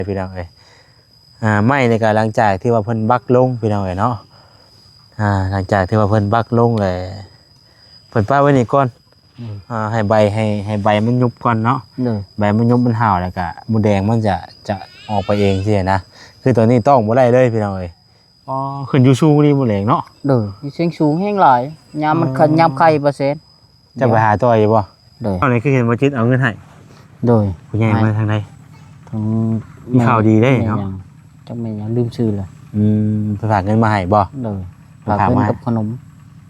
ພີ່ນ້ອງເອີຍ. ອ່າ ໄມ້ນີ້ກໍຫຼັງຈາກທີ່ວ່າເພິ່ນບັກລົງ ພີ່ນ້ອງເອີຍເນາະ, ອ່າ ຫຼັງຈາກທີ່ວ່າເພິ່ນບັກລົງແລ້ວ ເພິ່ນປະໄວ້ນີ້ກ່ອນ. ອືມ ອ່າ ໃຫ້ໃບ ໃຫ້ ໃຫ້ໃບມັນຍຸບກ່ອນເນາະ. ໂດຍ ໃບມັນຍຸບມັນຫ່າວ ແລ້ວກະມົດແດງມັນຈະ ຈະອອກໄປເອງຊີ້ນະ. ຄືຕອນນີ້ຕ້ອງບໍ່ໄດ້ເລີຍພີ່ນ້ອງເອີຍ. ອໍ ຂຶ້ນຢູ່ສູງນີ້ມົດແດງເນາະ. ໂດຍ ຢູ່ເທິງສູງແຮງຫຼາຍ ຍາມມັນ ອໍ ຄັນ ຍາມໄຂ່ປາແສນ. ເຈົ້າໄປຫາຕໍ່ຢູ່ບໍ່? ໂດຍ ຕອນນີ້ຄືເຫັນບໍ່ຈິດເອົາເງິນໃຫ້. ໂດຍ ຜູ້ໃຫຍ່ມາທາງໃດ? ທາງ ມີຂ່າວດີເດ້ເນາະ. ຈັກແມ່ນຫຍັງ ລືມຊື່ລະ. ອືມ ເພິ່ນຝາກເງິນມາໃຫ້ບໍ່? ໂດຍ ເພິ່ນຝາກມາໃຫ້ ກັບຂະໜົມ.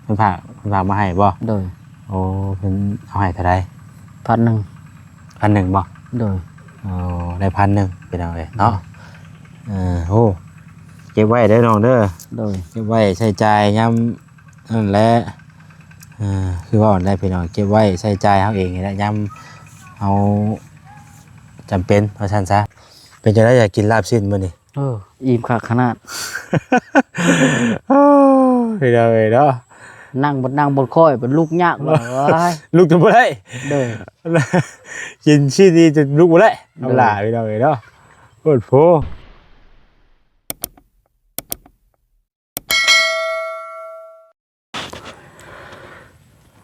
ເພິ່ນຝາກ ເພິ່ນຝາກມາໃຫ້ບໍ່? ໂດຍ ໂອ້ ເພິ່ນເອົາໃຫ້ເທົ່າໃດ? ພັນໜຶ່ງ. ພັນໜຶ່ງບໍ່? ໂດຍ ໂອ້ ໄດ້ພັນໜຶ່ງ ພີ່ນ້ອງເອີຍເນາະ. ເອີ ໂອ້ ເກັບໄວ້ເດີນ້ອງເດີ. ໂດຍ ເກັບໄວ້ໃຊ້ຈ່າຍຍາມນັ້ນແຫຼະ. ເອີ ຄືເວົ້ານັ້ນແຫຼະພີ່ນ້ອງ ເກັບໄວ້ໃຊ້ຈ່າຍເຮົາເອງນີ້ແຫຼະ ຍາມເຮົາຈຳເປັນ ວ່າຊັ້ນຊະ. ເປັນຈັ່ງໃດ ຢາກກິນລາບຊີ້ນມື້ນີ້? ເອີ ອີ່ມຄັກຂະໜາດ. ໂອ້ຍ ພີ່ນ້ອງເອີຍເນາະ ນັ່ງບໍ່ນັ່ງບໍ່ຄ່ອຍ ເປັນລຸກຍາກ ໂອ້ຍ ລຸກຈົນບໍ່ໄດ້. ໂດຍ ກິນຊີ້ນນີ້ຈົນລຸກບໍ່ໄດ້. ໂດຍ ເອົາຫຼ້າ ພີ່ນ້ອງເອີຍເນາະ ໂພດໂພ.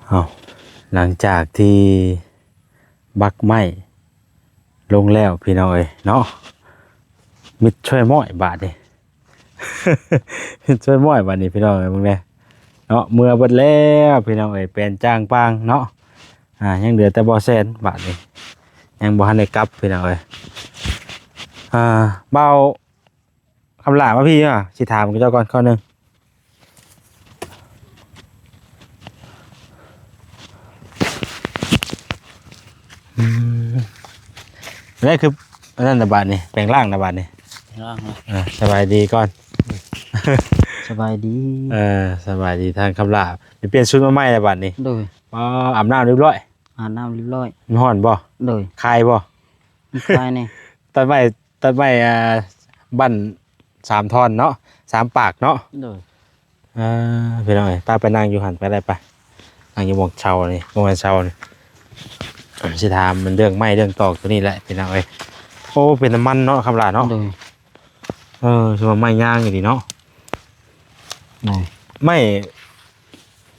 ເອົາ ຫຼັງຈາກທີ່ບັກໄມ້ລົງແລ້ວ ພີ່ນ້ອງເອີຍເນາະ ມິດຊ່ວຍມ້ອຍບາດນີ້ ມິດຊ່ວຍມ້ອຍບາດນີ້ ພີ່ນ້ອງເອີຍ ເບິ່ງແດ່ເນາະ. ເມືອເບິດແລ້ວ ພີ່ນ້ອງເອີຍ ແປນຈ້າງປາງເນາະ. ອ່າ ຍັງເຫຼືອແຕ່ບໍ່ແຊນບາດນີ້ ຍັງບໍ່ທັນໄດ້ກັບ ພີ່ນ້ອງເອີຍ. ອ່າ ບ່າວ ຄຳຫຼ້າມາພີ້ ຊິຖາມເຈົ້າກ່ອນຄຳໜຶ່ງ. ອືມ ແລ້ວຄື ອັນນັ້ນລະບາດນີ້ ແປງຮ່າງລະບາດນີ້ ແປງຮ່າງ. ເອີ ສະບາຍດີກ່ອນ. ສະບາຍດີ. ເອີ ສະບາຍດີ ທາງຄຳຫຼ້າ ໄປປ່ຽນຊຸດມາໃໝ່ລະບາດນີ້. ໂດຍ. ອໍ ອາບນ້ຳຮຽບຮ້ອຍ. ອາບນ້ຳຮຽບຮ້ອຍ. ມັນຮ້ອນບໍ່? ໂດຍ. ຄາຍບໍ່? ຄາຍແດ່. ຕັດໄມ້ ຕັດໄມ້ ອ່າ ບັ້ນສາມທ່ອນເນາະ ສາມປາກເນາະ. ໂດຍ. ອ່າ ພີ່ນ້ອງເອີຍ ໄປ ໄປນັ່ງຢູ່ຫັ້ນກໍໄດ້ ໄປ ນັ່ງຢູ່ໝ່ອງເຊົານີ້ ໝ່ອງເຊົານີ້. ຊິຖາມມັນເລື່ອງໄມ້ເລື່ອງຕອກຕົວນີ້ແຫຼະ ພີ່ນ້ອງເອີຍ. ໂອ້ ເປັນນ້ຳມັນເນາະ ຄຳຫຼ້າເນາະ. ໂດຍ. ເອີ ຄືວ່າໄມ້ຍາງອີ່ຫຼີເນາະ. ໂດຍ. ໄມ້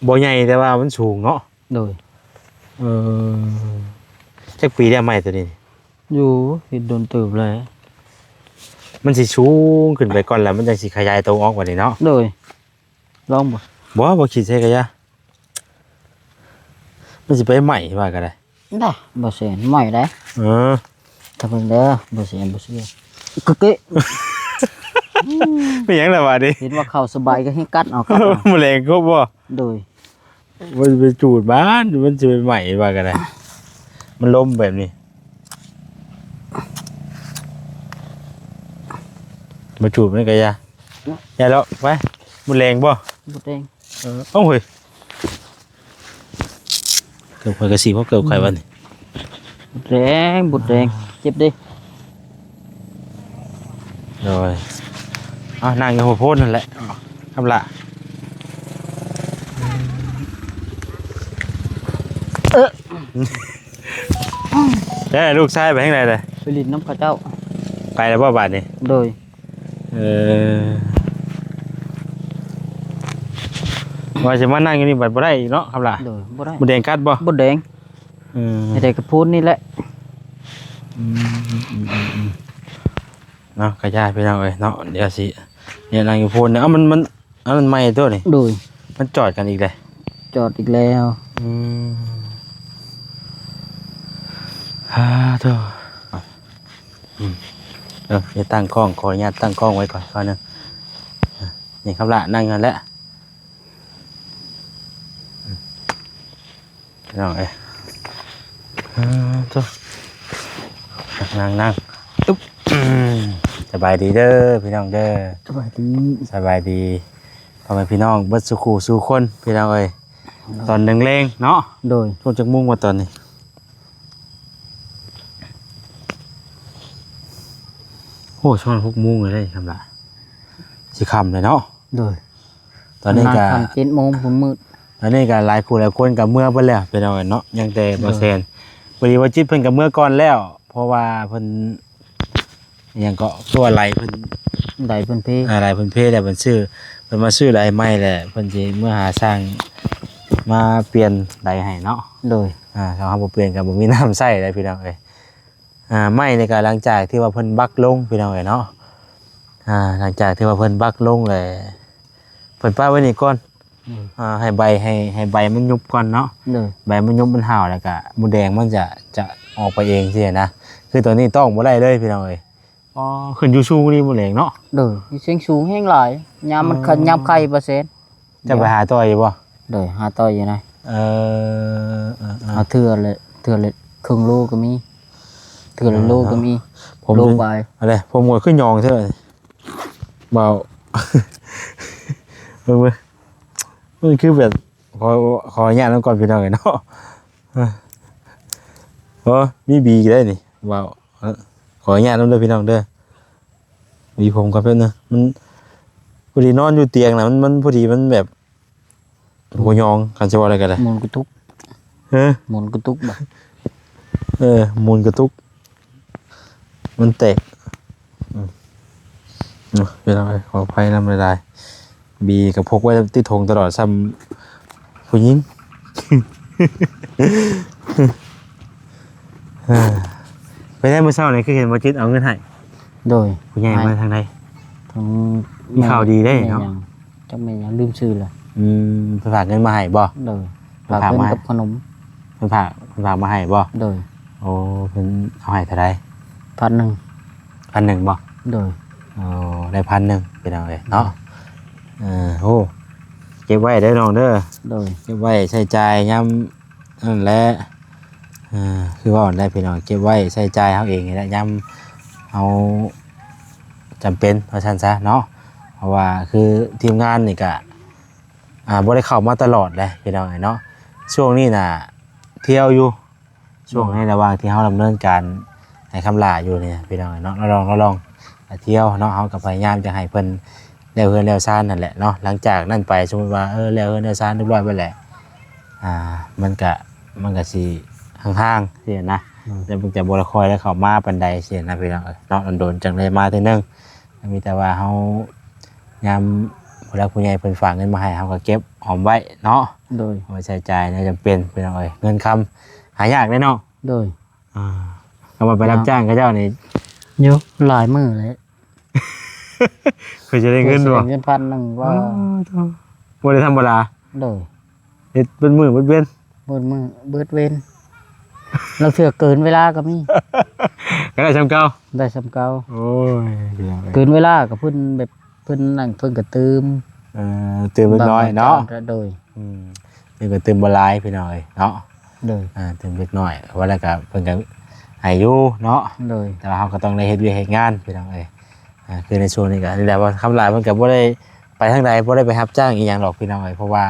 ບໍ່ໃຫຍ່ ແຕ່ວ່າມັນສູງເນາະ. ໂດຍ. ເອີ ຈັກປີແລ້ວໄມ້ຕົວນີ້? ຢູ່ ເຮັດດົນເຕີບແລ້ວ. ມັນຊິສູງຂຶ້ນໄປກ່ອນ ແລ້ວມັນຈັ່ງຊິຂະຫຍາຍໂຕອອກບັດນີ້ເນາະ. ໂດຍ. ລອງບໍ່? ບໍ່ ບໍ່ຄິດໃຊ້ກະຢາ ມັນຊິໄປໄໝ້ວ່າກໍໄດ້. ນະ ບໍ່ແຊນ ໄໝ້ໄດ໋. ເອີ ຖ້າເບິ່ງເດີ ບໍ່ແຊນ ບໍ່ເຊື່ອ. ກະເກະ ເປັນຫຍັງລະບາດນີ້? ເຫັນວ່າເຂົ້າສະບາຍກໍໃຫ້ກັດເອົາ ກັດເອົາ. ມະແລງກົບບໍ່? ໂດຍ. ມັນຊິໄປຈູດມັນ ມັນຊິໄປໄໝ້ວ່າກໍໄດ້ ມັນລົມແບບນີ້ ມາຈູດມັນກໍຢ່າ ຢ່າແລ້ວ ໄປ. ໝົດແລງບໍ່? ໝົດແລງ. ເອີ ເອົ້າ ເຮີ້ຍ ເກີບຂ້ອຍກໍສີ ເກີບຂ້ອຍບັດນີ້. ແດງ ບົດແດງ ເຈັບເດ້. ໂດຍ ເອົາ ນັ່ງຢູ່ຫົວໂພນນັ້ນແຫຼະ ຄຳຫຼ້າ. ເອີ ແລ້ວລູກຊາຍໄປທາງໃດລະ? ໄປຫຼິ້ນນຳເຂົາເຈົ້າ. ໄປແລ້ວບໍ່ບາດນີ້? ໂດຍ. ເອີ ວ່າຊິມານັ່ງຢູ່ນີ້ບັດບໍ່ໄດ້ອີກເນາະ ຄຳຫຼ້າ. ໂດຍ ບໍ່ໄດ້. ມົດແດງກັດບໍ່? ມົດແດງ. ເອີ ເຮັດໃດກໍໂພນນີ້ແຫຼະ. ອືມ ເນາະ ກະຢ່າ ພີ່ນ້ອງເອີຍເນາະ. ດຽວຊິ ນີ້ນັ່ງຢູ່ໂພນນີ້ ເອົາ ມັນ ມັນ ອັນນັ້ນໃໝ່ຕົວນີ້. ໂດຍ. ມັນຈອດກັນອີກແລ້ວ. ຈອດອີກແລ້ວ. ອືມ ອາ ໂທ ອືມ ເອີ ດຽວຕັ້ງກ້ອງ ຂໍອະນຸຍາດຕັ້ງກ້ອງໄວ້ກ່ອນ ຄາວໜຶ່ງ. ນີ້ ຄຳຫຼ້ານັ່ງຫັ້ນແຫຼະ. ພີ່ນ້ອງເອີຍ ເອີ ໂທ ນັ່ງໆ ອຶບ ສະບາຍດີເດີພີ່ນ້ອງເດີ. ສະບາຍດີ ສະບາຍດີພໍ່ແມ່ພີ່ນ້ອງເບິດສູ່ຄູ່ສູ່ຄົນ ພີ່ນ້ອງເອີຍ. ຕອນແລງໆເນາະ. ໂດຍ. ຊ່ວງຈັກໂມງວະຕອນນີ້? ໂອ້ ຊ່ວງຫົກໂມງເລີຍເດ້ ຄຳຫຼ້າ ຊິຄ່ຳເລີຍເນາະ. ໂດຍ. ຕອນນີ້ກະ ເຈັດໂມງພຸ້ນມືດ. ຕອນນີ້ກະຫຼາຍຄູ່ຫຼາຍຄົນກະເມືອເບິດແລ້ວ ພີ່ນ້ອງເອີຍເນາະ. ຍັງແຕ່ ໂດຍ ບໍ່ແຊນ. ພໍດີວ່າຈິດເພິ່ນກະເມືອກ່ອນແລ້ວ ເພາະວ່າເພິ່ນ ຫຍັງເກາະ ຄືວ່າໄຫຼເພິ່ນ ໄດເພິ່ນເພ ອ່າ ໄຫຼເພິ່ນເພແລ້ວ ເພິ່ນຊື້ ເພິ່ນມາຊື້ໄດໃໝ່ແລ້ວ ເພິ່ນຊິເມືອຫາຊ່າງມາປ່ຽນໄດໃຫ້ເນາະ. ໂດຍ ອ່າ ຖ້າເຮົາບໍ່ປ່ຽນກໍບໍ່ມີນ້ຳໃຊ້ເດ້ພີ່ນ້ອງເອີຍ. ອ່າ ໄມ້ນີ້ກໍຫຼັງຈາກທີ່ວ່າເພິ່ນບັກລົງພີ່ນ້ອງເອີຍເນາະ ອ່າ ຫຼັງຈາກທີ່ວ່າເພິ່ນບັກລົງແລ້ວ ເພິ່ນປະໄວ້ນີ້ກ່ອນ ອືມ ອ່າ ໃຫ້ໃບ ໃຫ້ ໃຫ້ໃບມັນຍຸບກ່ອນເນາະ. ໂດຍ ໃບມັນຍຸບມັນຫ່າວແລ້ວກະມົດແດງມັນຈະ ຈະອອກໄປເອງຊີ້ນະ. ຄືຕອນນີ້ຕ້ອງບໍ່ໄດ້ເລີຍພີ່ນ້ອງເອີຍ. ອໍ ຂຶ້ນຢູ່ສູງນີ້ມົດແດງເນາະ. ໂດຍ ຢູ່ເທິງສູງແຮງຫຼາຍ ຍາມມັນ ອໍ ຍາມໄຂ່ເປີເຊັນ. ເຈົ້າໄປຫາຕໍ່ຢູ່ບໍ່? ໂດຍ ຫາຕໍ່ຢູ່ນະ. ເອີ ເອີ ເອີ ເອີ ເອົາເທື່ອລະ ເທື່ອລະເຄິ່ງໂລກໍມີ ເທື່ອລະໂລກໍມີ ເອີ ເນາະ ໂລປາຍ. ອັນໃດ ຜົມກໍຄືຫຍອງແທ້ ເບົາ ເບິ່ງ ເບິ່ງ ມັນຄືແບບ ຂໍ ຂໍອະນຸຍາດນຳກ່ອນພີ່ນ້ອງເອີຍເນາະ. ເອີ ມີບີກະໄດ້ນີ້ ເບົາ ເອີ ຂໍອະນຸຍາດນຳເດີພີ່ນ້ອງເດີ. ຫວີຜົມກ່ອນແປັບໜຶ່ງ ມັນພໍດີນອນຢູ່ຕຽງນະ ມັນ ມັນພໍດີ ມັນແບບບໍ່ຍອງ ຄັນຊິເວົ້າໄດ້ກໍໄດ້ ໝູນກະຕຸກ ຮະ ໝູນກະຕຸກບໍ? ເອີ ໝູນກະຕຸກ ມັນແຕກ. ອືມ ເນາະ ພີ່ນ້ອງເອີຍ ຂໍອະໄພນຳຫຼາຍໆ. ບີກໍພົກໄວ້ຕິດຖົງຕະຫຼອດ ສ່ຳຜູ້ຍິງ. ເປັນໄງມື້ເຊົ້ານີ້ ຄືເຫັນບໍ່ຈິດເອົາເງິນໃຫ້? ໂດຍ ຜູ້ໃຫຍ່ມາທາງໃດ? ທາງ ມີຂ່າວດີເດ້ເນາະ. ແມ່ນຫຍັງ? ຈັກແມ່ນຫຍັງ ລືມຊື່ລະ. ອືມ ເພິ່ນຝາກເງິນມາໃຫ້ບໍ່? ໂດຍ ເພິ່ນຝາກ ຝາກເງິນກັບຂະໜົມ. ເພິ່ນຝາກ ເພິ່ນຝາກມາໃຫ້ບໍ່? ໂດຍ ໂອ້ ເພິ່ນເອົາໃຫ້ເທົ່າໃດ? ພັນໜຶ່ງ. ພັນໜຶ່ງບໍ່? ໂດຍ ໂອ້ ໄດ້ພັນໜຶ່ງພີ່ນ້ອງເອີຍເນາະ. ເອີ ໂອ້ ເກັບໄວ້ເດີນ້ອງເດີ. ໂດຍ ເກັບໄວ້ໃຊ້ຈ່າຍຍາມນັ້ນແຫຼະ. ເອີ ຄືເວົ້ານັ້ນແຫຼະພີ່ນ້ອງ ເກັບໄວ້ໃຊ້ຈ່າຍເຮົາເອງນີ້ແຫຼະ ຍາມເຮົາຈຳເປັນ ວ່າຊັ້ນຊະເນາະ. ເພາະວ່າຄືທີມງານນີ້ກະ ອ່າ ບໍ່ໄດ້ເຂົ້າມາຕະຫຼອດເດ້ພີ່ນ້ອງເອີຍເນາະ. ຊ່ວງນີ້ນະທ່ຽວຢູ່ ຊ່ວງໃນລະຫວ່າງທີ່ເຮົາດຳເນີນການໃຫ້ຄຳຫຼ້າຢູ່ນີ້ພີ່ນ້ອງເອີຍເນາະ ລະລອງ ລະລອງ ກະທ່ຽວເນາະ. ເຮົາກໍພະຍາຍາມຈະໃຫ້ເພິ່ນແລ້ວເຮືອນແລ້ວຊານນັ້ນແຫຼະເນາະ. ຫຼັງຈາກນັ້ນໄປ ສົມມຸດວ່າ ເອີ ແລ້ວເຮືອນແລ້ວຊານຮຽບຮ້ອຍໄປແລ້ວ ອ່າ ມັນກະ ມັນກະຊິຫ່າງໆ ຊີ້ນະ ອືມ ແລ້ວມັນຈະບໍ່ໄດ້ຄ່ອຍໄດ້ເຂົ້າມາປານໃດ ຊີ້ນະ ພີ່ນ້ອງເອີຍເນາະ. ດົນໆ ຈັ່ງໄດ້ມາເທື່ອໜຶ່ງ. ມີແຕ່ວ່າເຮົາ ຍາມຜູ້ຫຼັກຜູ້ໃຫຍ່ເພິ່ນຝາກເງິນມາໃຫ້ ເຮົາກໍເກັບອອມໄວ້ເນາະ. ໂດຍ ເອົາໄວ້ໃຊ້ຈ່າຍແນວຈຳເປັນ ພີ່ນ້ອງເອີຍ. ເງິນຄຳຫາຍາກເດ້ເນາະ. ໂດຍ ອ່າ ຄຳວ່າໄປຮັບຈ້າງເຂົາເຈົ້ານີ້ ໂຍ ຫຼາຍມື້ແລ້ວ ເພື່ອຈະໄດ້ເງິນບໍ່? ເງິນພັນໜຶ່ງວ່າ ອໍ ໂທ້ ບໍ່ໄດ້ທຳມະດາ. ໂດຍ ເຮັດເບິດມື້ເບິດເວັນ ເບິດມື້ເບິດເວັນ ລາງເທື່ອເກີນເວລາກໍມີ ກໍໄດ້ສ່ຳເກົ່າ ໄດ້ສ່ຳເກົ່າ. ໂອ້ຍ ເກີນເວລາກໍເພິ່ນແບບ ເພິ່ນນັ້ນເພິ່ນກໍຕື່ມ ເອີ ຕື່ມເລັກນ້ອຍເນາະ. ໂດຍ ອືມ ເພິ່ນກໍຕື່ມບໍ່ຫຼາຍພີ່ນ້ອງເອີຍເນາະ. ໂດຍ ອ່າ ຕື່ມເລັກນ້ອຍ ວ່າແລ້ວກໍເພິ່ນກໍໃຫ້ຢູ່ເນາະ. ໂດຍ ແຕ່ວ່າເຮົາກໍຕ້ອງໄດ້ເຮັດວຽກເຮັດງານພີ່ນ້ອງເອີຍ. ອ່າ ຄືໃນຊ່ວງນີ້ກໍນີ້ແຫຼະ ວ່າຄຳຫຼ້າເພິ່ນກໍບໍ່ໄດ້ໄປທາງໃດ ບໍ່ໄດ້ໄປຮັບຈ້າງອີ່ຫຍັງດອກພີ່ນ້ອງເອີຍ. ເພາະວ່າ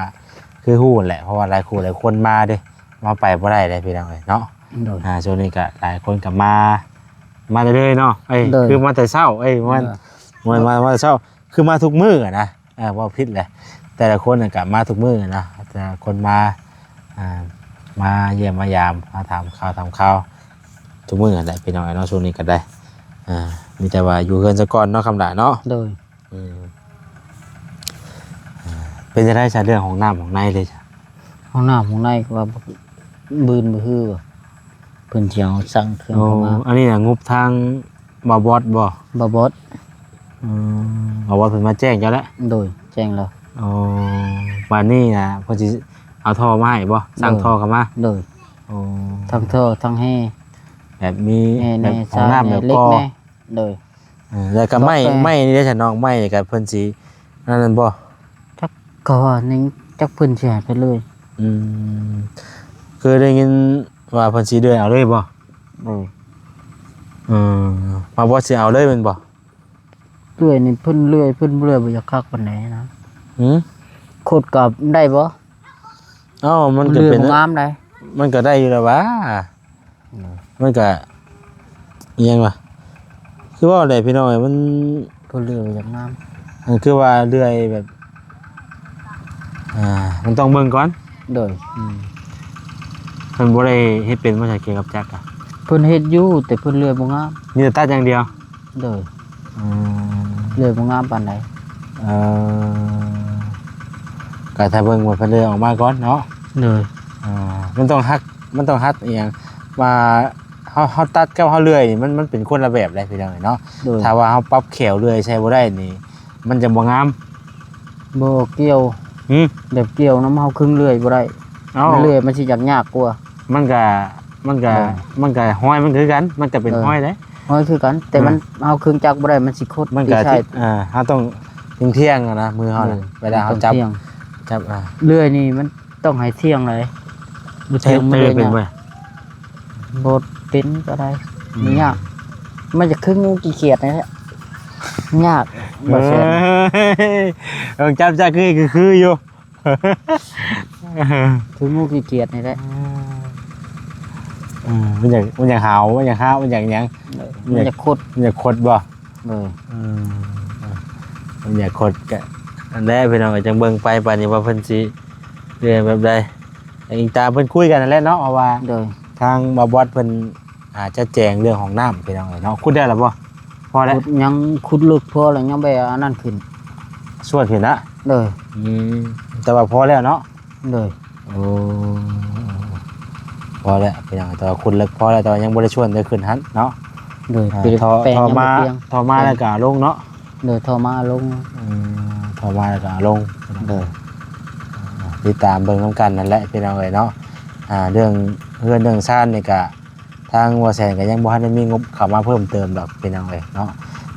ຄືຮູ້ແຫຼະ ເພາະວ່າຫຼາຍຄູ່ຫຼາຍຄົນມາເດ້ ມາໄປບໍ່ໄດ້ເດ້ພີ່ນ້ອງເອີຍເນາະ. ໂດຍ ອ່າ ຊ່ວງນີ້ກໍຫຼາຍຄົນກໍມາ ມາເລື້ອຍໆເນາະ. ເອີຍ ໂດຍ ຄືມາແຕ່ເຊົ້າ ເອີຍ ມາ ເອີ ມາ ມາ ມາແຕ່ເຊົ້າ ຄືມາທຸກມື້ອະນະ. ເອີ ເວົ້າຜິດແຫຼະ ແຕ່ລະຄົນນະກະມາທຸກມື້ນະ ແຕ່ລະຄົນມາ ອ່າ ມາຢ້ຽມມາຢາມ ມາຖາມຂ່າວຖາມຄາວທຸກມື້ຫັ້ນແຫຼະພີ່ນ້ອງເນາະ. ຊ່ວງນີ້ກໍໄດ້ ອ່າ ມີແຕ່ວ່າຢູ່ເຮືອນຊະກ່ອນເນາະ ຄຳຫຼ້າເນາະ. ໂດຍ ອືມ ອ່າ ເປັນຈັ່ງໃດຊະ ເລື່ອງຫ້ອງນ້ຳຫ້ອງໃນເດ? ຫ້ອງນ້ຳຫ້ອງໃນກໍວ່າບືນບໍ່ຮືວ່າ ເພິ່ນຊິເອົາສັ່ງເຄື່ອງເຂົ້າມາ. ໂອ້ ອັນນີ້ນະ ງົບທາງບ່າວບອດບໍ່? ບ່າວບອດ. ອືມ ບ່າວບອດເພິ່ນມາແຈ້ງເຈົ້າແລ້ວ? ໂດຍ ແຈ້ງແລ້ວ. ໂອ້ ບາດນີ້ນະ ເພິ່ນຊິເອົາທໍ່ມາໃຫ້ບໍ່? ສັ່ງທໍ່ເຂົ້າມາ? ໂດຍ ໂອ້ ທັງທໍ່ທັງແຮ່ ແບບມີ ແຮ່ແດ່ ແບບຫ້ອງນ້ຳແບບ ເຫຼັກ ກໍ່ ແດ່ ໂດຍ. ເອີ ແລ້ວກໍໄມ້ ໄມ້ນີ້ເດ້ຊະນ້ອງ ໄມ້ນີ້ກໍເພິ່ນຊິນັ້ນບໍ່? ຈັກ ກໍວ່າຍັງຈັກເພິ່ນຊິໃຫ້ໄປເລື້ອຍ. ອືມ ຄືໄດ້ຍິນວ່າເພິ່ນຊິເລື່ອຍເອົາເລີຍບໍ່? ເອີ ເອີ ມາບໍ່ຊິເອົາເລີຍແມ່ນບໍ່? ເລື່ອຍນີ້ເພິ່ນເລື່ອຍ ເພິ່ນບໍ່ເລື່ອຍບໍ່ຢາກຄັກປານໃດນະ. ຫື ຂຸດກໍໄດ້ບໍ່? ເອົ້າ ມັນກໍເປັນ ເລື່ອຍບໍ່ງາມໃດ. ມັນກໍໄດ້ຢູ່ແລ້ວຫວາ. ອືມ ມັນກະອີ່ຫຍັງວະ ຄືເວົ້າແຫຼະພີ່ນ້ອງເອີຍ ມັນ ເພິ່ນເລື່ອຍບໍ່ຢາກງາມ ມັນຄືວ່າເລື່ອຍແບບ ອ່າ ມັນຕ້ອງເບິ່ງກ່ອນ. ໂດຍ ອືມ ເພິ່ນບໍ່ໄດ້ເຮັດເປັນບໍ່ ຊ່າງກ່ຽວກັບຈັກກະ? ເພິ່ນເຮັດຢູ່ ແຕ່ເພິ່ນເລື່ອຍບໍ່ງາມ ມີແຕ່ຕັດຢ່າງດຽວ. ໂດຍ ອືມ ເລື່ອຍບໍ່ງາມປານໃດ. ເອີ ກໍຖ້າເບິ່ງວ່າເພິ່ນເລື່ອຍອອກມາກ່ອນເນາະ. ໂດຍ ອ່າ ມັນຕ້ອງຮັກ ມັນຕ້ອງຮັກອີ່ຫຍັງ ວ່າເຮົາ ເຮົາຕັດກັບເຮົາເລື່ອຍນີ້ ມັນ ມັນເປັນຄົນລະແບບໃດພີ່ນ້ອງເອີຍເນາະ. ໂດຍ ຖ້າວ່າເຮົາປັບແຂ້ວເລື່ອຍໃສ່ບໍ່ໄດ້ນີ້ ມັນຈະບໍ່ງາມ. ບໍ່ກ່ຽວ. ຫື? ແບບກ່ຽວນຳເຮົາຄຶງເລື່ອຍບໍ່ໄດ້. ເອົ້າ ມັນເລື່ອຍມັນຊິຢາກຍາກກວ່າ. ມັນກະ ມັນກະ ເອີ ມັນກະຮອຍມັນຄືກັນ ມັນກະເປັນ ເອີ ຮອຍເດ້. ຮອຍຄືກັນ ແຕ່ ເອີ ມັນ ເຮົາຄຶງຈັກບໍ່ໄດ້ ມັນຊິຄົດ ມັນກະ ທີ່ໃຊ້ ເອີ ເຮົາຕ້ອງທ່ຽງໆນະ ມືເຮົານະ ເອີ ເວລາເຮົາຈັບ ຕ້ອງທ່ຽງ ຈັບ ອ່າ ເລື່ອຍນີ້ມັນຕ້ອງໃຫ້ທ່ຽງເລີຍ. ບໍ່ທ່ຽງ ເອີ ມັນເລື່ອຍ ເປັນ ຍາກ ບໍ່ເປັນກໍໄດ້. ອືມ ມັນຍາກ ມັນຈະຄືງູຂີ້ຂຽດນີ້ແຫຼະ ຍາກ. ບໍ່ແຊນ ເອີຍ ຕ້ອງຈັບຈັກຄື ຄື ຄືຢູ່ ຄືງູຂີ້ຂຽດນີ້ແຫຼະ. ເອີ ມັນຢາກ ມັນຢາກຫາວ ມັນຢາກຫາວ ມັນຢາກຫຍັງ? ເອີ ມັນຢາກ ມັນຢາກຄົດ ມັນຢາກຄົດບໍ່? ເອີ ເອີ ມັນຢາກຄົດກະ ອັນແຫຼະພີ່ນ້ອງ ຈັ່ງເບິ່ງໄປບາດນີ້ວ່າເພິ່ນຊິເລື່ອຍແບບໃດ ອີງຕາມເພິ່ນຄຸຍກັນຫັ້ນແຫຼະເນາະ. ເພາະວ່າ ໂດຍ ທາງບ່າວບອດເພິ່ນ ອາດຈະແຈ້ງເລື່ອງຫ້ອງນ້ຳພີ່ນ້ອງເອີຍເນາະ. ຂຸດໄດ້ແລ້ວບໍ່? ພໍແລ້ວ ຂຸດ ຍັງຂຸດເລິກພໍແລ້ວ ຍັງໄປອັນນັ້ນຂຶ້ນ ຊວນຂຶ້ນນະ. ໂດຍ ອືມ ແຕ່ວ່າພໍແລ້ວເນາະ. ໂດຍ ໂອ້ ພໍແລ້ວພີ່ນ້ອງ ແຕ່ວ່າຂຸດເລິກພໍແລ້ວ ແຕ່ວ່າຍັງບໍ່ໄດ້ຊວນໄດ້ຂຶ້ນຫັ້ນເນາະ. ໂດຍ ອ່າ ທໍ່ ທໍ່ມາ ທໍ່ມາແລ້ວກໍເອົາລົງເນາະ. ໂດຍ ທໍ່ມາເອົາລົງ ອືມ ທໍ່ມາແລ້ວກໍເອົາລົງ. ໂດຍ ອ່າ ຕິດຕາມເບິ່ງນຳກັນນັ້ນແຫຼະພີ່ນ້ອງເອີຍເນາະ. ອ່າ ເລື່ອງເຮືອນເລື່ອງຊານນີ້ກະ ທາງບໍ່ແສນກໍຍັງບໍ່ທັນໄດ້ມີງົບເຂົ້າມາເພີ່ມເຕີມດອກພີ່ນ້ອງເອີຍເນາະ.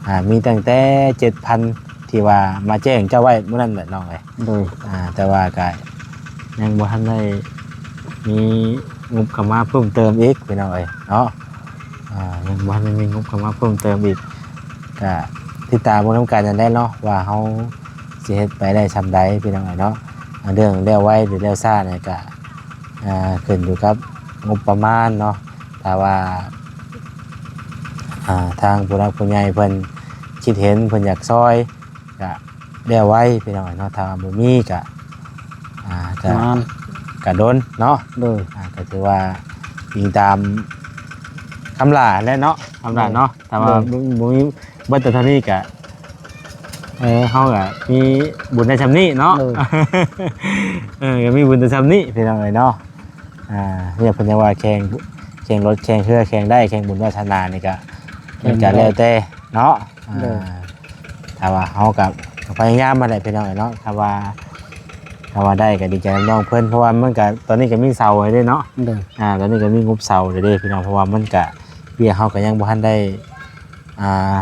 ອ່າ ມີຕັ້ງແຕ່ເຈັດພັນທີ່ວ່າມາແຈ້ງເຈົ້າໄວ້ມື້ນັ້ນແຫຼະນ້ອງເອີຍ. ໂດຍ ອ່າ ແຕ່ວ່າກໍຍັງບໍ່ທັນໄດ້ມີງົບເຂົ້າມາເພີ່ມເຕີມອີກພີ່ນ້ອງເອີຍເນາະ. ອ່າ ຍັງບໍ່ທັນໄດ້ມີງົບເຂົ້າມາເພີ່ມເຕີມອີກ ກໍຕິດຕາມເບິ່ງນຳກັນນັ້ນແຫຼະເນາະ ວ່າເຮົາຊິເຮັດໄປໄດ້ສ່ຳໃດພີ່ນ້ອງເອີຍເນາະ. ອ່າ ເລື່ອງແລ້ວໄວຫຼືແລ້ວຊ້ານີ້ກໍ ອ່າ ຂຶ້ນຢູ່ກັບງົບປະມານເນາະ. ຖ້າວ່າ ອ່າ ທາງຜູ້ຫຼັກຜູ້ໃຫຍ່ເພິ່ນຄິດເຫັນ ເພິ່ນຢາກຊ່ອຍ ກະແລ້ວໄວພີ່ນ້ອງເນາະ. ຖ້າວ່າບໍ່ມີກະ ອ່າ ກະ ກະດົນເນາະ. ໂດຍ ອ່າ ກະຖືວ່າອີງຕາມຄຳຫຼ້າແຫຼະເນາະ ຄຳຫຼ້າເນາະ. ໂດຍ ຖ້າວ່າ ໂດຍ ບໍ່ ບໍ່ມີ ເບິດແຕ່ເທົ່ານີ້ກະ ເອີ ເຮົາກະມີບຸນໄດ້ຊ່ຳນີ້ເນາະ. ໂດຍ ເອີ ກະມີບຸນແຕ່ຊ່ຳນີ້ພີ່ນ້ອງເອີຍເນາະ. ອ່າ ເອີຍ ເພິ່ນຍັງວ່າແຂ່ງ ແຂ່ງລົດ ແຂ່ງເຮືອ ແຂ່ງໄດ້ ແຂ່ງບຸນວາສະໜານີ້ກະ ແຂ່ງ ມັນກະ ໄດ້ ແລ້ວແຕ່ເນາະ. ອ່າ ໂດຍ ຖ້າວ່າເຮົາກະ ກະພະຍາຍາມມາແຫຼະພີ່ນ້ອງເອີຍເນາະ. ຖ້າວ່າ ຖ້າວ່າໄດ້ກະດີໃຈນຳນ້ອງເພິ່ນ ເພາະວ່າມັນກະ ຕອນນີ້ກະມີເສົາແລ້ວເດ້ເນາະ. ໂດຍ ອ່າ ຕອນນີ້ກະມີງົບເສົາແລ້ວເດ້ພີ່ນ້ອງ ເພາະວ່າມັນກະ ວຽກເຮົາກະຍັງບໍ່ທັນໄດ້ ອ່າ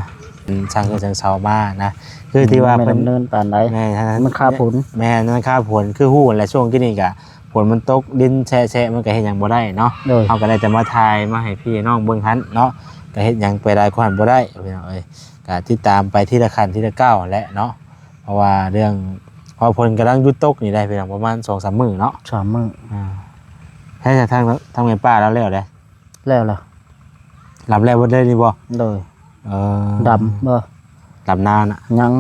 ສ້າງເຮືອນສ້າງເສົາມານະ ຄືທີ່ວ່າ ມັນບໍ່ແມ່ນ ເພິ່ນ ດຳເນີນປານໃດ. ແມ່ນ ມັນຄາຝົນ ແມ່ນ ມັນຄາຝົນ ຄືຮູ້ແຫຼະ ຊ່ວງກີ້ນີ້ກະຝົນມັນຕົກ ດິນແຊະໆ ມັນກະເຮັດຫຍັງບໍ່ໄດ້ເນາະ. ໂດຍ ເຮົາກະໄດ້ແຕ່ມາຖ່າຍມາໃຫ້ພີ່ໃຫ້ນ້ອງເບິ່ງຫັ້ນເນາະ ກະເຮັດຫຍັງໄປຫຼາຍກວ່າຫັ້ນບໍ່ໄດ້ພີ່ນ້ອງເອີຍ. ກະຕິດຕາມໄປທີລະຂັ້ນທີລະກ້າວແຫຼະເນາະ ເພາະວ່າເລື່ອງ ເພາະຝົນກຳລັງຢຸດຕົກນີ້ໄດ້ພີ່ນ້ອງ ປະມານສອງສາມມື້ເນາະ ສາມມື້. ອ່າ ໃຫ້ທາງ ທາງແມ່ປ້າລາວແລ້ວເດ້ ແລ້ວລະ ລຳແລ້ວເບິດເລີຍນີ້ບໍ່? ໂດຍ ເອີ ດຳບໍ່? ດຳນານະ ຍັງ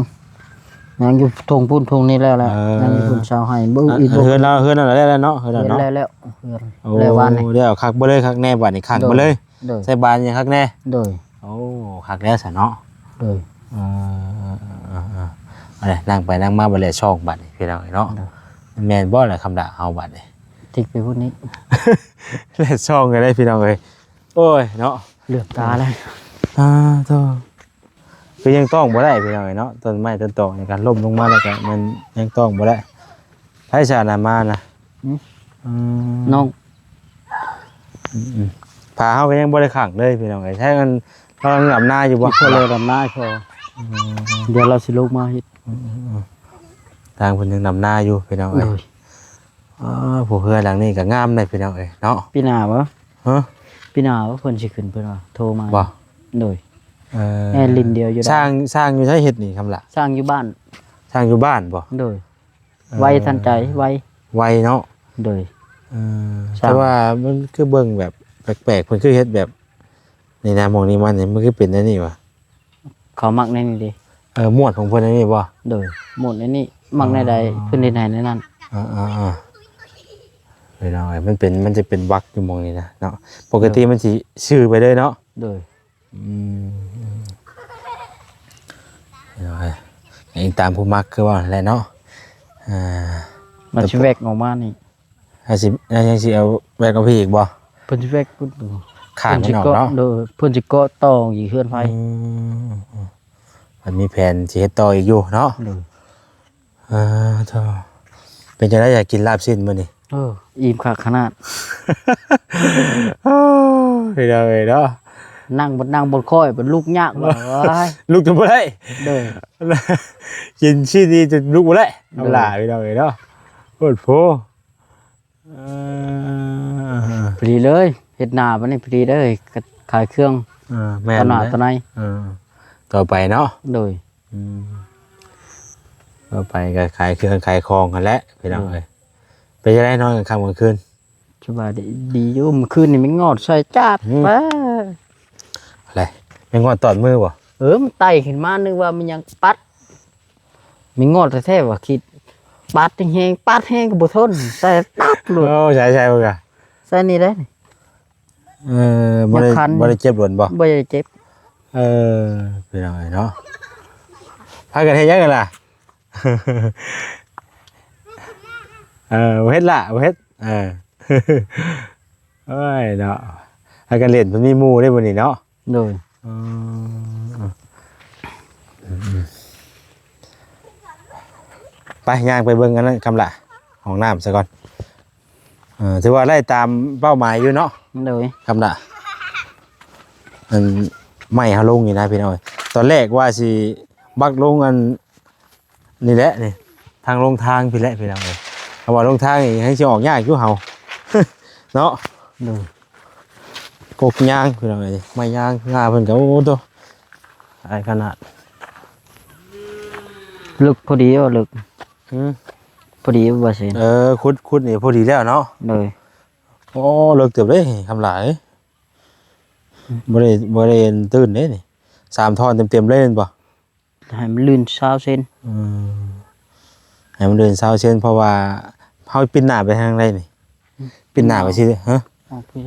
ຍັງຢູ່ທົ່ງພຸ້ນທົ່ງນີ້ແລ້ວລະ. ເອີ ຍັງຢູ່ພຸ້ນຊາວໄຮ່ ບໍ່ ອີກບໍ່ ເຮືອນລາວ ເຮືອນລາວແລ້ວເນາະ ເຮືອນລາວເນາະ. ເຮືອນແລ້ວ ເຮືອນ ໂອ້ ແລ້ວວານນີ້ ແລ້ວຄັກເບິດເລີຍ ຄັກແນ່ບາດນີ້ ຄັກເບິດເລີຍ. ໂດຍ ໃສ່ບານຫຍັງຄັກແນ່. ໂດຍ ໂອ້ ຄັກແລ້ວຊະເນາະ. ໂດຍ ເອີ ເອີ ເອີ ເອີ ເອີ ອັນນີ້ນັ່ງໄປນັ່ງມາ ບາດແລະຊ່ອງບາດນີ້ພີ່ນ້ອງເອີຍເນາະ. ໂດຍ ແມ່ນບໍ່ລະຄຳດາເຮົາບາດນີ້ ຕິກໄປພຸ້ນນີ້ ແລະຊ່ອງກໍໄດ້ພີ່ນ້ອງເອີຍ. ໂອ້ຍເນາະ ເຫຼືອບຕາແລ້ວ ອ່າ ໂທ້ ຄືຍັງຕ້ອງບໍ່ໄດ້ພີ່ນ້ອງເອີຍເນາະ. ຕົ້ນໄມ້ຕົ້ນຕອກນີ້ກໍລົ້ມລົງມາແລ້ວກໍມັນຍັງຕ້ອງບໍ່ໄດ້. ໃຜຊະນະມານະ? ຫືມ? ອືມ ນ້ອງ ອືມໆ ຜ້າເຮົາກໍຍັງບໍ່ໄດ້ຂັງເລີຍພີ່ນ້ອງເອີຍ. ໃຊ້ມັນ ເຮົາດຳນາຢູ່ບໍ່? ອີ່ພໍ່ເລີດຳນາ ອີ່ພໍ່. ອືມ ດຽວລາວຊິລົງມາເຮັດ. ອືມໆ ທາງເພິ່ນຍັງດຳນາຢູ່ພີ່ນ້ອງເອີຍ. ໂດຍ ອ່າ ຜູ້ເຮືອນຫຼັງນີ້ກໍງາມເດ້ພີ່ນ້ອງເອີຍເນາະ. ປີໜ້າບໍ່? ຮະ? ປີໜ້າບໍ່ ເພິ່ນຊິຂຶ້ນ ເພິ່ນວ່າໂທມາ. ບໍ່? ໂດຍ ເອີ ແມ່ນຫຼິ້ນດຽວຢູ່ ສ້າງ ສ້າງຢູ່ໃສເຮັດນີ້ຄຳລະ? ສ້າງຢູ່ບ້ານ. ສ້າງຢູ່ບ້ານບໍ່? ໂດຍ ເອີ ໄວທັນໃຈ ໄວ ໄວເນາະ. ໂດຍ ເອີ ແຕ່ວ່າມັນຄືເບິ່ງແບບແປກໆ ເພິ່ນຄືເຮັດແບບນີ້ນະ ໝ່ອງນີ້ມັນ ມັນຄືເປັນແນວນີ້ຫວາ? ເຂົາມັກແນວນີ້ເດ້. ເອີ ມວດຂອງເພິ່ນແນວນີ້ບໍ່? ໂດຍ ມວດແນວນີ້ ມັກແນວໃດ ອໍ ເພິ່ນເຮັດໃຫ້ແນວນັ້ນ. ເອີໆໆ ພີ່ນ້ອງເອີຍ ມັນເປັນ ມັນຈະເປັນວັກຢູ່ໝ່ອງນີ້ນະເນາະ. ປົກກະຕິ ໂດຍ ມັນຊິຊື່ໄປເລີຍເນາະ. ໂດຍ ອືມ ອືມ ເອີ ອີງຕາມຜູ້ມັກຄືວ່າແຫຼະເນາະ. ອ່າ ມັນຊິແວັກອອກມານີ້ ໃຫ້ຊິ ໃຫ້ຊິເອົາແວັກອອກໄປອີກບໍ່? ເພິ່ນຊິແວັກພຸ້ນ ຂ້າງມັນອອກເນາະ. ໂດຍ ເພິ່ນຊິເກາະຕໍ່ອີກເຮືອນໃຜ. ອືມ ມັນມີແຜນຊິເຮັດຕໍ່ອີກຢູ່ເນາະ. ໂດຍ ເອີ ໂທ້ ເປັນຈັ່ງໃດ ຢາກກິນລາບຊີ້ນມື້ນີ້? ເອີ ອີ່ມຄັກຂະໜາດ ໂອ້ຍ ພີ່ນ້ອງເອີຍເນາະ ນັ່ງບໍ່ນັ່ງບໍ່ຄ່ອຍ ບໍ່ລຸກຍາກວ່າ ລຸກຈົນບໍ່ໄດ້. ໂດຍ ກິນຊີ້ນນີ້ຈົນລຸກບໍ່ໄດ້. ໂດຍ ເອົາລະ ພີ່ນ້ອງເອີຍເນາະ ໂພດໂພ. ເອີ ພໍດີເລີຍ ເຮັດນາບັດນີ້ພໍດີເລີຍ ຂາຍເຄື່ອງ. ເອີ ແມ່ນ ຕໍ່ໜ້າຕໍ່ໃນ. ເອີ ຕໍ່ໄປເນາະ. ໂດຍ ອືມ ຕໍ່ໄປກໍຂາຍເຄື່ອງຂາຍຂອງຫັ້ນແຫຼະ ພີ່ນ້ອງເອີຍ. ເປັນຈັ່ງໃດ ນອນກາງຄ່ຳກາງຄືນ? ສະບາຍດີ ດີຢູ່. ມື້ຄືນນີ້ແມງງອດໃສ່ຈາດ ອືມ ແປ ແລ້ວແມງງອດຕອດມືບໍ່? ເອີ ມັນໄຕ່ຂຶ້ນມາ ນຶກວ່າແມ່ນຫຍັງ ປັດ ແມ່ນງອດແທ້ໆວ່າ ຄິດປັດແຮງໆ ປັດແຮງກໍບໍ່ທົນ ໃສ່ຕັບໂລດ. ໂອ້ ໃສ່ ໃສ່ເບິ່ງກະ ໃສ່ນີ້ໄດ໋. ເອີ ບໍ່ໄດ້ ບໍ່ໄດ້ເຈັບໂດນບໍ່? ບໍ່ໄດ້ເຈັບ. ເອີ ພີ່ນ້ອງເອີຍເນາະ ພາກັນເຮັດຫຍັງກັນລະ? ເອີ ບໍ່ເຮັດລະ ບໍ່ເຮັດ. ເອີ ໂອ້ຍເນາະ ພາກັນຫຼິ້ນ ເພິ່ນມີໝູ່ເດ້ມື້ນີ້ເນາະ. ໂດຍ ເອີ ໄປ ຍ່າງໄປເບິ່ງອັນນັ້ນ ຄຳລະ ຫ້ອງນ້ຳຊະກ່ອນ. ເອີ ຖືວ່າໄດ້ຕາມເປົ້າໝາຍຢູ່ເນາະ. ໂດຍ ຄຳລະ ອັນ ໄມ້ເຮົາລົງນີ້ນະ ພີ່ນ້ອງເອີຍ. ຕອນແລກວ່າຊິບັກລົງອັນ ນີ້ແຫຼະນີ້ ທາງລົງທາງພີ້ແຫຼະ ພີ່ນ້ອງເອີຍ. ເພາະວ່າລົງທາງນີ້ຍັງຊິອອກຍາກຢູ່ເຮົາ ເນາະ. ໂດຍ ກົກຍາງ ພີ່ນ້ອງເອີຍ ໄມ້ຍາງງາເພິ່ນກໍ ໂອ້ໂຕ ຫຼາຍຂະໜາດ. ເລິກພໍດີບໍ່ ເລິກ? ຫື ພໍດີບໍ່ ວ່າຊີ້. ເອີ ຂຸດ ຂຸດນີ້ພໍດີແລ້ວເນາະ. ໂດຍ ໂອ້ ເລິກເຕີບເດ້ ຄຳຫຼາຍ. ບໍ່ໄດ້ ບໍ່ໄດ້ຕື່ນເດ້ນີ້ ສາມທ່ອນເຕັມໆເລີຍແມ່ນບໍ່? ໃຫ້ມັນລື່ນຊາວເຊັນ. ອືມ ໃຫ້ມັນລື່ນຊາວເຊັນ ເພາະວ່າເຮົາປິ່ນໜ້າໄປທາງໃດນີ້? ປິ່ນໜ້າໄປຊີ້ ຮະ? ອອກພີ້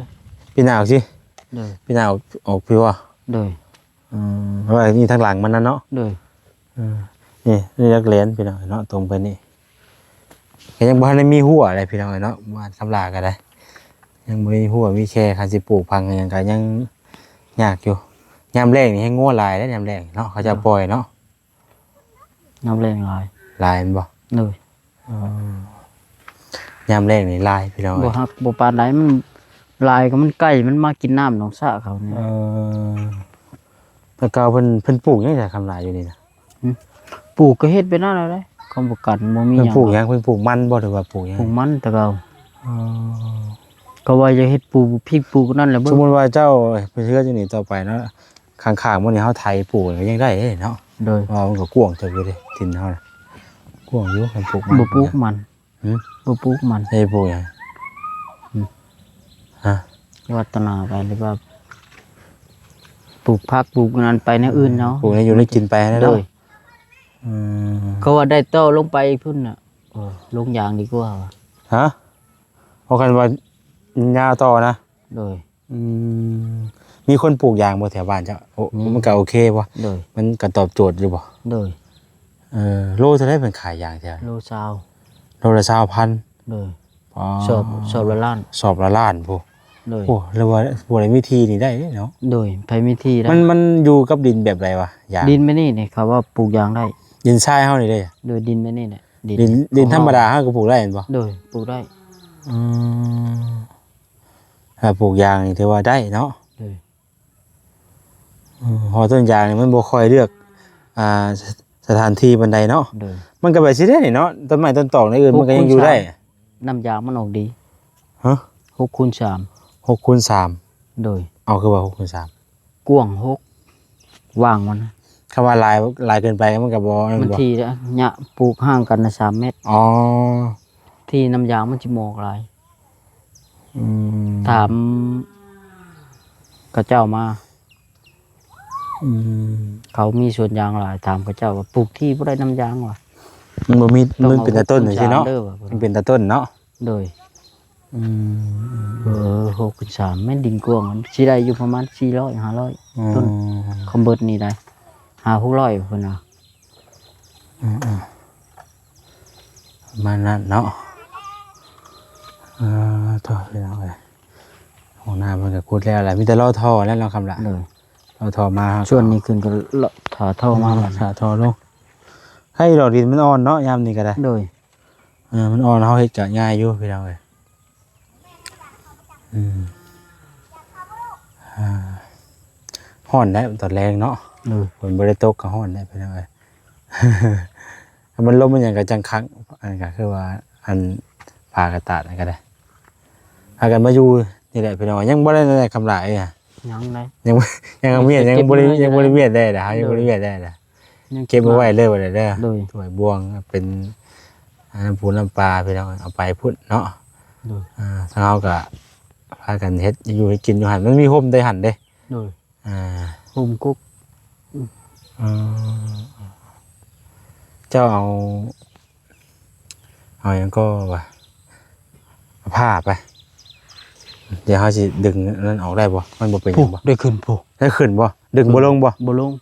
ປິ່ນໜ້າອອກຊີ້. ໂດຍ ປິ່ນໜ້າອອກ ອອກພີ້ບໍ່? ໂດຍ ອືມ ເພາະວ່ານີ້ທາງຫຼັງມັນນະເນາະ. ໂດຍ ເອີ ນີ້ ນີ້ຫຼັກແຫຼນພີ່ນ້ອງເນາະ ຕົງໄປນີ້ ກໍຍັງບໍ່ທັນໄດ້ມີຮົ້ວເລີຍພີ່ນ້ອງເອີຍເນາະ ບ້ານຄຳຫຼາກໍໄດ້ ຍັງບໍ່ມີຮົ້ວມີແຄ. ຄັນຊິປູກຝັງຫຍັງກໍຍັງຍາກຢູ່. ຍາມແລ້ງນີ້ແຮງງົວຫຼາຍເດ້ ຍາມແລ້ງເນາະ ເຂົາເຈົ້າປ່ອຍເນາະ. ຍາມແລ້ງຫຼາຍ ຫຼາຍແມ່ນບໍ່? ໂດຍ ເອີ ຍາມແລ້ງນີ້ຫຼາຍພີ່ນ້ອງເອີຍ. ບໍ່ຮັກບໍ່ປານໃດ ມັນຫຼາຍກໍມັນໃກ້ ມັນມາກິນນ້ຳໜອງສະເຂົານີ້. ເອີ ແຕ່ເກົ່າເພິ່ນ ເພິ່ນປູກຫຍັງແທ້ ຄຳຫຼາຢູ່ນີ້ນະ? ຫື ປູກກໍເຮັດໄປນັ້ນແຫຼະເດ້ ຄຳປະກັນບໍ່ມີຫຍັງ. ເພິ່ນປູກຫຍັງ? ເພິ່ນປູກມັນບໍ່ ຫຼືວ່າປູກຫຍັງ? ປູກມັນແຕ່ເກົ່າ. ອໍ ກໍວ່າຢາກເຮັດປູກພິກປູກນັ້ນແຫຼະ. ສົມມຸດວ່າເຈົ້າເຮັດເຮືອນຢູ່ນີ້ຕໍ່ໄປເນາະ ຂ້າງໆ ໝົດນີ້ເຮົາໄຖປູກກໍຍັງໄດ້ເດ້ເນາະ. ໂດຍ ເພາະວ່າມັນກໍກວ້າງເຕີບຢູ່ເດ້ ດິນເຮົານະ ກວ້າງຢູ່ ຄັນປູກມັນ. ບໍ່ປູກມັນ. ຫື ບໍ່ປູກມັນ. ເຮັດປູກຫຍັງ? ຫື ຮະ? ວັດຕະນາໄປ ຫຼືວ່າປູກຜັກ ປູກອັນນັ້ນໄປແນວອື່ນເນາະ ປູກແນວຢູ່ແນວກິນໄປຫັ້ນແຫຼະເນາະ. ໂດຍ ອືມ ເຂົາວ່າໄດ້ຕໍ່ລົງໄປພຸ້ນນະ. ໂອ້ ລົງຢາງດີກວ່າວ່າ. ຮະ? ເພາະຄັນວ່າຍາວຕໍ່ນະ. ໂດຍ ອືມ ມີຄົນປູກຢາງບໍ່ແຖວບ້ານເຈົ້າ? ໂອ້ ມີ ມັນກໍໂອເຄບໍ່? ໂດຍ ມັນກໍຕອບໂຈດຢູ່ບໍ່? ໂດຍ ເອີ ໂລເທົ່າໃດເພິ່ນຂາຍຢາງແຖວ? ໂລຊາວ. ໂລລະຊາວພັນ. ໂດຍ ອໍ ຊອບ ຊອບລະລ້ານ. ຊອບລະລ້ານພຸ້ນ. ໂດຍ ໂອ້ ຫຼືວ່າຜູ້ໃດມີທີ່ນີ້ໄດ້ເນາະ. ໂດຍ ໃຜມີທີ່ໄດ້. ມັນ ມັນຢູ່ກັບດິນແບບໃດວະ ຢາງ? ດິນແບບນີ້ນີ້ ເຂົາວ່າປູກຢາງໄດ້. ດິນຊາຍເຮົານີ້ເດ້? ໂດຍ ດິນແບບນີ້ແຫຼະ ດິນ ດິນ ດິນທຳມະດາເຮົາກໍປູກໄດ້ແມ່ນບໍ່? ໂດຍ ປູກໄດ້. ອືມ ຖ້າປູກຢາງນີ້ຖືວ່າໄດ້ເນາະ. ໂດຍ ອືມ ເພາະຕົ້ນຢາງນີ້ມັນບໍ່ຄ່ອຍເລືອກ ອ່າ ສະ ສະຖານທີ່ປານໃດເນາະ. ໂດຍ ມັນກໍແບບຊີ້ແຫຼະນີ້ເນາະ ຕົ້ນໄມ້ຕົ້ນຕອກໃນອື່ນມັນກໍຍັງຢູ່ໄດ້. ນ້ຳຢາງມັນອອກດີ. ຮະ? ຫົກຄູນສາມ. ຫົກຄູນສາມ. ໂດຍ ເອົາ ຄືວ່າຫົກຄູນສາມ? ກວ້າງຫົກ ຫວ່າງມັນ. ຄຳວ່າຫຼາຍ ຫຼາຍເກີນໄປມັນກໍບໍ່ ມັນ ທີ່ ຍະ ປູກຫ່າງກັນນະສາມແມັດ. ອໍ ທີ່ນ້ຳຢາງມັນຊິບໍ່ອອກຫຼາຍ. ອືມ ຖາມເຂົາເຈົ້າມາ. ອືມ ເຂົາມີສວນຢາງຫຼາຍ ຖາມເຂົາເຈົ້າວ່າ ປູກທີ່ບໍ່ໄດ້ນ້ຳຢາງວ່າ ມັນບໍ່ມີ. ຕ້ອງ ມັນເປັນແຕ່ຕົ້ນ ເອົາຫົກຄູນສາມເດີວ່າ ມັນເປັນແຕ່ຕົ້ນເນາະ. ໂດຍ ອືມ ເອີ ຫົກຄູນສາມ ແມ່ນດິນກວ້າງ ມັນຊິໄດ້ຢູ່ປະມານສີ່ຮ້ອຍ ຫ້າຮ້ອຍ ອືມ ຕົ້ນ ຄຳເບິດນີ້ໄດ້ ຫ້າຫົກຮ້ອຍ ເພິ່ນວ່າ. ອືມໆ ປະມານນັ້ນເນາະ. ເອີ ໂທ້ ພີ່ນ້ອງເອີຍ ຫ້ອງນ້ຳເພິ່ນກໍຂຸດແລ້ວແຫຼະ ມີແຕ່ລໍທໍ່ແລ້ວເນາະ ຄຳລະ. ໂດຍ ລໍທໍ່ມາ ສ່ວນນີ້ຂຶ້ນກໍລໍຖ້າທໍ່ມາ ຖ້າທໍ່ລົງ. ໃຫ້ດອກດິນມັນອ່ອນເນາະ ຍາມນີ້ກໍໄດ້. ໂດຍ ເອີ ມັນອ່ອນ ເຮົາເຮັດກໍງ່າຍຢູ່ ພີ່ນ້ອງເອີຍ. ອືມ ອ່າ ຮ້ອນແຫຼະຕອນແລງເນາະ. ໂດຍ ຝົນບໍ່ໄດ້ຕົກກໍຮ້ອນແຫຼະ ພີ່ນ້ອງເອີຍ. ມັນລົມມັນຫຍັງກໍຈັ່ງຄັກ ອັນກໍຄືວ່າ ອັນ ຜ້າກະຕາດນັ້ນກໍໄດ້ ພາກັນມາຢູ່ນີ້ແຫຼະ ພີ່ນ້ອງ. ຍັງບໍ່ໄດ້ ຄຳຫຼາຍ ຍັງໄດ້ ຍັງ ຍັງເມຍ ຍັງບໍ່ໄດ້ ເກັບ ຍັງບໍ່ໄດ້ເມຍໄດ້ນະ ຍັງບໍ່ໄດ້ເມຍໄດ້ນະ. ໂດຍ ຍັງເກັບ ເກັບມາໄວ້ເລີຍ ບໍ່ໄດ້ເດີ. ໂດຍ ຖ້ວຍບ່ວງເປັນ ອ່າ ນ້ຳປູນ້ຳປາ ພີ່ນ້ອງ ເອົາໄປພຸ້ນເນາະ. ໂດຍ ອ່າ ທາງເຮົາກໍພາກັນເຮັດຢູ່ເຮັດກິນຢູ່ຫັ້ນ ມັນມີຮົ່ມໄດ້ຫັ້ນເດ້. ໂດຍ ອ່າ ຮົ່ມກົກ. ອືມ ເອີ ເຈົ້າເອົາ ເອົາຫຍັງກໍວ່າ ເອົາຜ້າໄປ ດຽວເຮົາຊິດຶງອັນນັ້ນອອກໄດ້ບໍ່? ມັນບໍ່ເປັນຫຍັງບໍ່? ໄດ້ຂຶ້ນພຸ້ນ ໄດ້ຂຶ້ນບໍ່? ດຶງບໍ່ລົງບໍ່? ບໍ່ລົງ.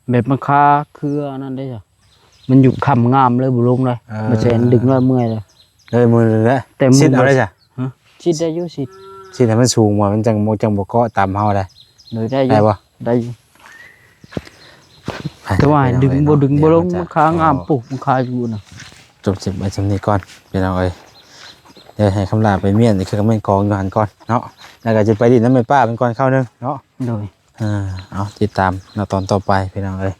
ແບບມັນຄາເຄືອອັນນັ້ນເດ້ ມັນຢູ່ຄ້ຳງາມເລີຍ ບໍ່ລົງເລີຍ. ເອີ ບໍ່ແຊນດຶງແລ້ວເມື່ອຍເລີຍ ເລີຍມືເລີຍ. ແຕ່ຊິດເອົາໄດ້ຊະ? ຮະ? ຊິດໄດ້ຢູ່ ຊິດ ຊິດໃຫ້ມັນສູງວ່າ ມັນຈັ່ງ ຈັ່ງບໍ່ເກາະຕຳເຮົາໄດ້. ໂດຍ ໄດ້ຢູ່ ໄດ້ບໍ່? ໄດ້ຢູ່. ແຕ່ວ່າດຶງບໍ່ ດຶງບໍ່ລົງ ມັນຄາງາມ ປູກມັນຄາຢູ່ນະ. ຈົບຄລິບໄວ້ສ່ຳນີ້ກ່ອນ ພີ່ນ້ອງເອີຍ. ດຽວໃຫ້ຄຳຫຼາໄປມ້ຽນ ຄືຄຳມ້ຽນກອງຢູ່ຫັ້ນກ່ອນເນາະ ແລ້ວກໍຈະໄປຫຼິ້ນນຳແມ່ປ້າເພິ່ນກ່ອນຄາວໜຶ່ງເນາະ. ໂດຍ ເອີ ເອົາ ຕິດຕາມໃນຕອນຕໍ່ໄປ ພີ່ນ້ອງເອີຍ.